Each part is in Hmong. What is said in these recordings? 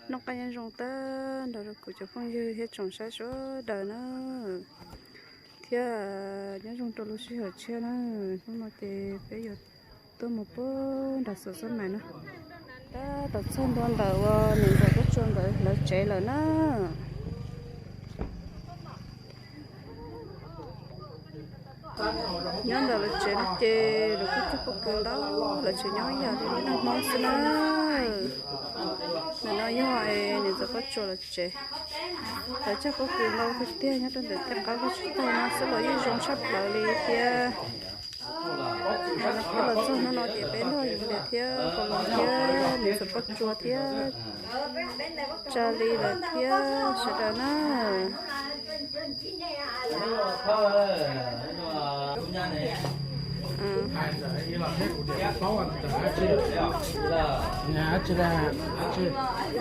Noj qab nyob zoo tag nrho rau kuv cov phooj ywg thiab tsoom saib sawv daws na, thiab nyob zoo rau lub sij hawm tshiab na. Hnub no ces peb yuav tuaj mus puag nram Xos Xab Mais na. Tab tom txog ntua ntawm uas niam ntxawm Pob Tsuas ntawd lawv tsev lawm na. Nyob ntawm lawv tsev no ces lawv kuj cog pob kws ntau, lawv tsev nyob ib yam li lub neej Hmoob xwb na. Ntawm no yog niam ntxawm Pob Tsuas lawv tsev, lawv cog pob kws ntau tiag tiag nyob rau ntawm tej qab koj tsis tau no xwb los yeej zoo tshaj plaws li thiab. Peb los txog hnub no ces peb nrog yus niam thiab Pov Loos thiab niam ntxawm Pob Tsuas thiab Tsa Li lawm thiab sawv daws na.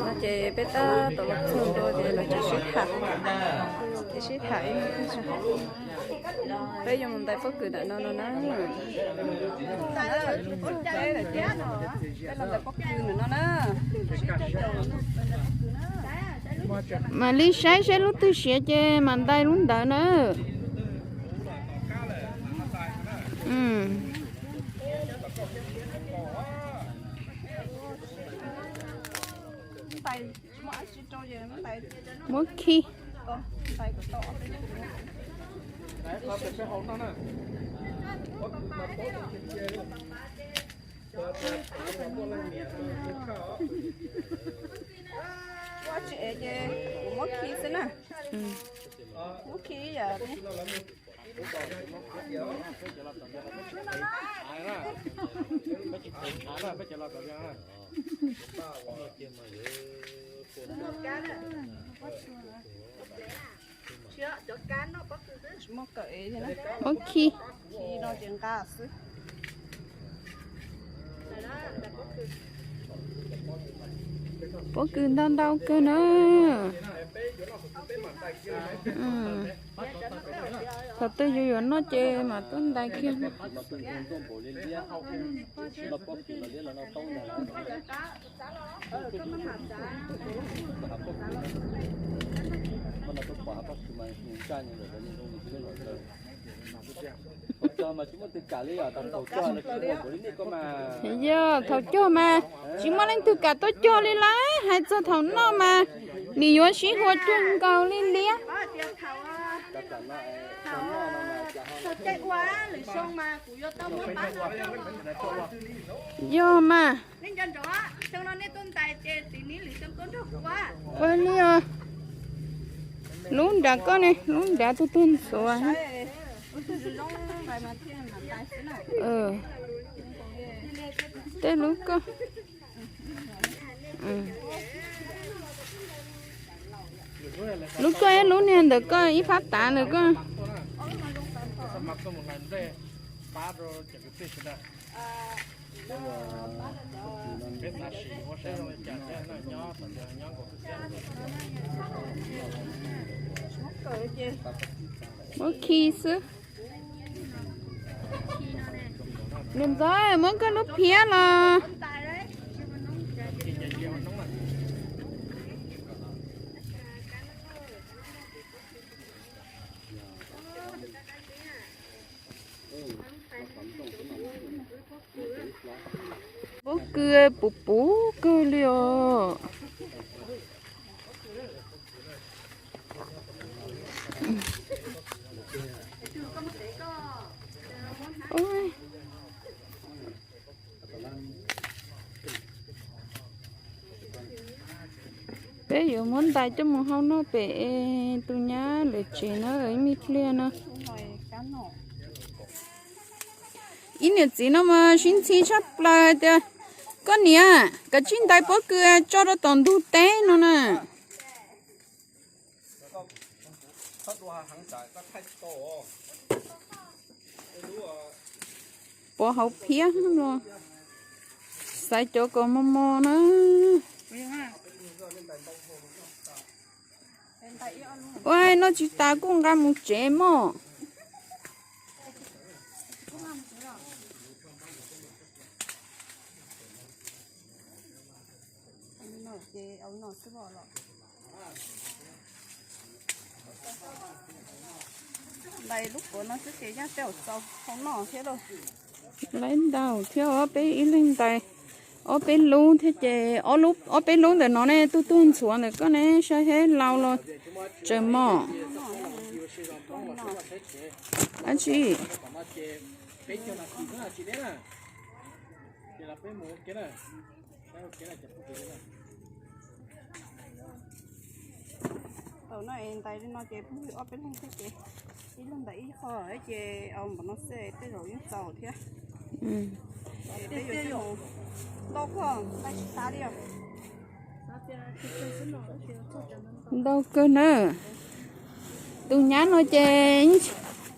No ces peb tab tom los txog ntua ces lawv tseem sib tham, sib tham ib hnub. Peb yuav mus ntais pob kws ntawm no no na. Peb los ntais pob kws ntawm no na. Mam li saib saib lub twg siav ces mam ntais lub ntawd na. Muab khi. Ua tsis ev ces kuv muab khi xwb na. Muab khi ib yam. Muab khi. Pob kws ntau ntau kawg na. Thaum twg yus yuav noj ces mam tuaj ntais kiag. Yog thaum cog mas tsis muaj leej twg kam tuaj cog li lawm, hais txog thaum noj mas nim yuav sib hua cuag nkaus li liab. Yog mas. Ua li os. Lub nrad koj ne, lub nrad tuag tuag ntxuav. Tej lub koj, lub koj ib lub niag ntawm koj ib phab tav ntawm koj. Muab khi xwb. Niam ntxawm, muab koj lub phiab los. Pob kws puv puv kawg li os. Peb yuav muab ntais coj mus hau noj pem tus nyab lawv tsev na, ib me pliag no. Ib niam txiv no mas sib ntxhi tshaj plaws tias, koj niam, kav tsij ntais pob kws tso rau tom ntug teb no na. Pov hauv phiab los xaiv cov kom mos mos na. Ua no tsis tas kuj nqa mus tsev mog. Ces au no xwb los. Ntais lub kuav no xwb ces yaj tej zaum txaus hau noj thiab lauj. Laib ntau thiab os, peb ib leeg ntais ob peb lub thiab ces ob peb lub ntawm no ne, tuj tuj ntxhuav ntawm koj ne, saib seb lau los tsaws mom. Dab tsi? Tau no es ntais li no ces pheej ob peb leeg thiab ces ib leeg ntais ib qho ces au npaum no xwb tej zaum yeej txaus thiab. Peb yuav ntau kawg, ntais tsis tas li os. Ntau kawg na. Tus nyab no ces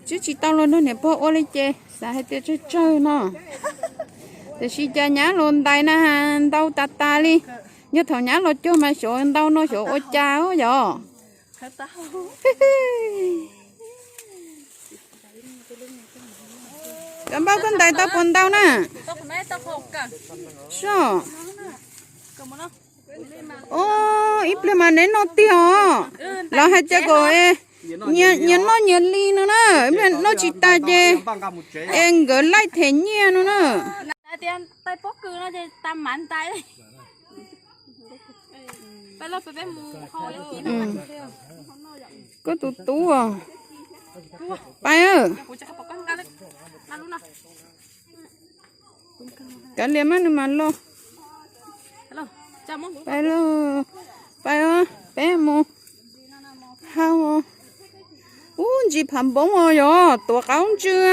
twb tsis tau los nrog niam pog ua li ces xav hais tias tsawg tsawg no. Tiam sis cas nyab los ntais na ntau tas tas li. Yog thaum nyab los cuag mas xyov ntau no xyov ua cas yom. Cov npauj, koj ntais tau puas ntau na? Soj. O, ib pliag mas neb noj tiag os. Lawv hais tias kom nyias noj nyias li no na, ib pliag noj tsis tas ces es nkawd laij them nyiaj no na. Koj tus tub os. Pais, kav liam mas nws mas los. Pais lauj, pais os, peb mus hau. Ub, ntsis phav npoob os, yog tuav qaub ntswg.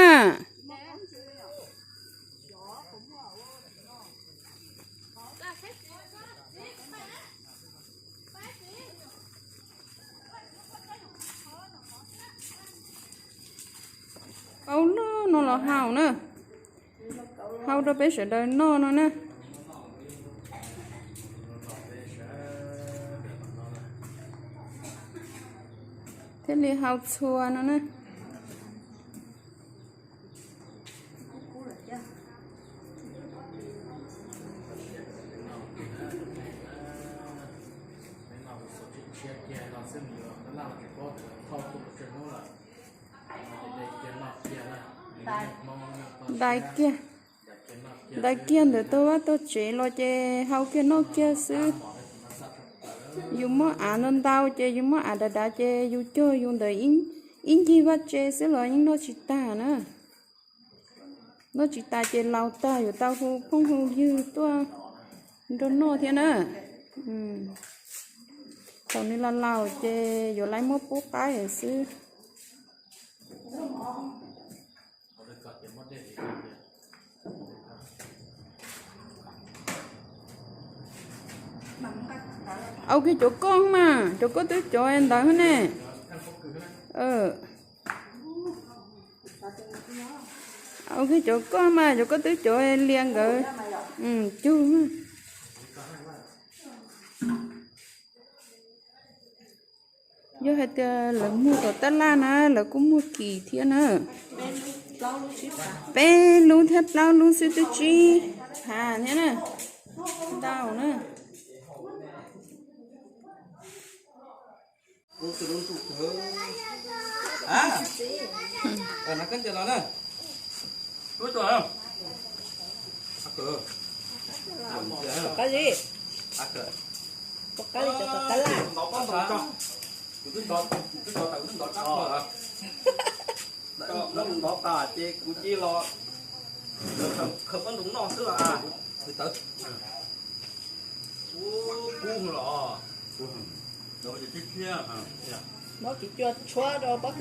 Au, no los hau na. Hau rau peb sawv daws noj no na. Thiaj li hau txhua no na. Ntais kiag, ntais kiag ntawm tog vaj tog tsev los ces hau kiag noj kiag xwb. Yus muab av ntau ntau ces yus muab av dav dav ces yus cog yus ntawd ib ncig vaj tse xwb los yeej noj tsis tag na. Noj tsis tas ces laus tag yuav tau hu phooj hu ywg tuaj nrog noj thiab na. Thaum nws laus laus ces yuav laib muab pub qaib xwb. Au kiag cov koj mas, cov koj twb cov ntawd ne. Au kiag cov koj mas, cov koj twb cov lias nkawd cug. Yog hais tias lawv muag tom tab laj na, lawv kuj muag kim thiab na. Peb lub thiab plaub lub xwb twb tsib phav thiab na. Ntau na. Ntov tas ces kuv cia los khaws pob ntoo noj xwb los. Kub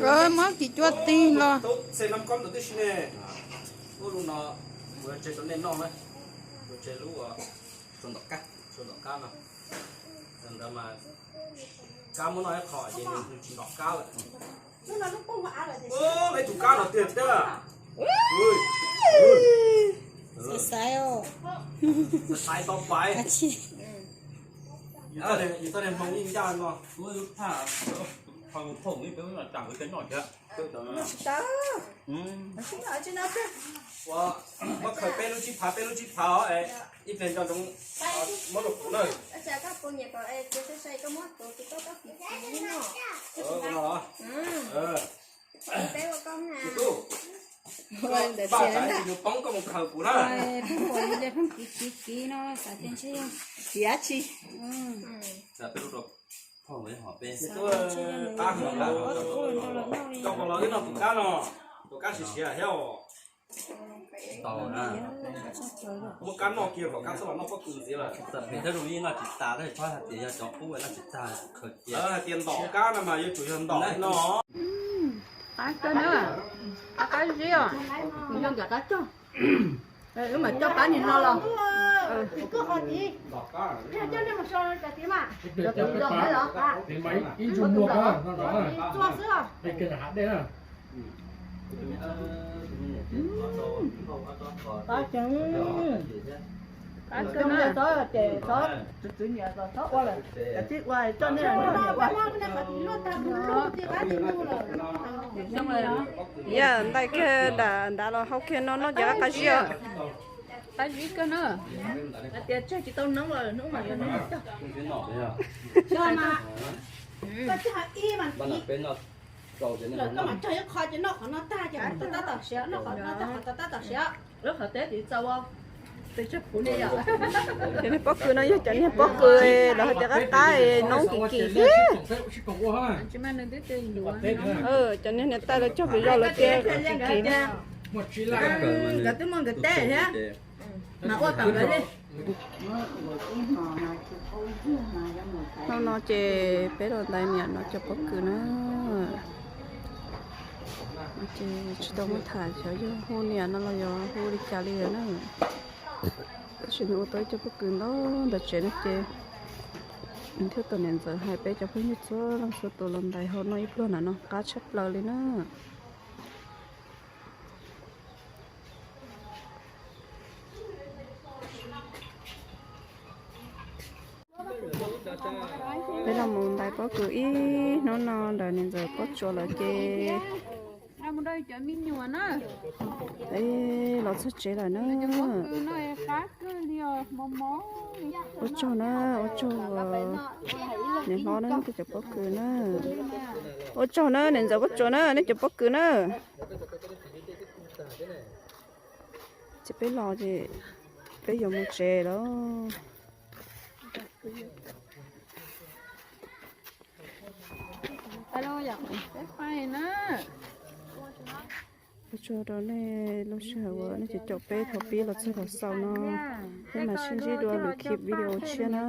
los, muab kim cua tig los. Ua lub no, ua tse rau nej noj na. Ua tse lub, tse ntom qab, tse ntom qab no. Ntawd mas kab muab noj ib qho ces nws tsis ntom qab lawm. Ua, ib tug kab no tiag thiab. Xaiv xaiv tau pais. Yus txoj niag hmoo yeej ncaj no. Ua, muab khaws peb lub tsib phav, peb lub tsib phav os, es ib pliag nco ntsoov muab rau kuv na. Tus tub, vaj tsam yus poob koj mus khaws kuv na. Peb lub rau phauj, qab, coj los wb noj tus kab no, tus kab siav siav thiab os. Muab kab noj kiag kom kab txhob los noj pob kws ntxiv lawm. Txawm phem thiab zoo li noj tsis tas, tab sis txhob hais tias yog cov qub noj tsis tag khaws cia. Hais tias ntom kab no mas yuav tsum yog ntom no. Qab kawg na, qab zib os. Kuv yog nkawd qab cog. Wb mam coj qab nim no los. Ib ntsug muag, txua xwb. Qab ceev, qab ceev, ces txhob txwv txwv nyiam, txhob ua lawm, txhob ua, coj nej ua. Yog ntais kiag nram nrad los hau kiag no noj ces qab zib os. Qab zib kawg na. Hais tias tseg tsis tau noob los noob mas yog noob cog. Cog mas, koj cog ib mas tiv, lawm koj mam cog ib qho ces noj qhov no tag ces qhov tod tab tom siav, noj qhov no tag qhov tod tab tom siav. Lub qhov teb tiv txaus ua, tes tsog kuv ne yom. Cov niag pob kws no yog cov niag pob kws lawv hais tias qab qab noob kim kim thiab. Cov niag niam tais lawv cog pes zog lawv tias kim kim. Nkawd twb muaj nkawd teb thiab, mas ua tau nkawd li. Hnub no ces peb los ntais niam no cov pob kws na. Ces tsis tau muab tham xyov yog hu niam no los yog hu li cas li lawm na. Tab sis nws ua tau ib co pob kws ntau ntawm tsev no ces nws thiaj tau niam ntxawm hais peb cov phooj ywg txhua leej txhua tus los ntais hau noj ib pluag na no qab tshaj plaws li na. Peb los mus ntais pob kws ib hnub no ntawm niam ntxawm pob tsuas lawm ces los txog tsev lawm na. Ua tsaug na, ua tsaug niam hlob na, tej cov pob kws na. Ua tsaug na niam ntxawm pob tsuas na, nej cov pob kws na. Ces peb los ces peb yuav mus tsev lawm. Ua tsaug rau nej lub sij hawm uas nej caum peb thaum pib los txog thaum xaus no. Peb mam sib ntsib dua lwm clip video tshiab na.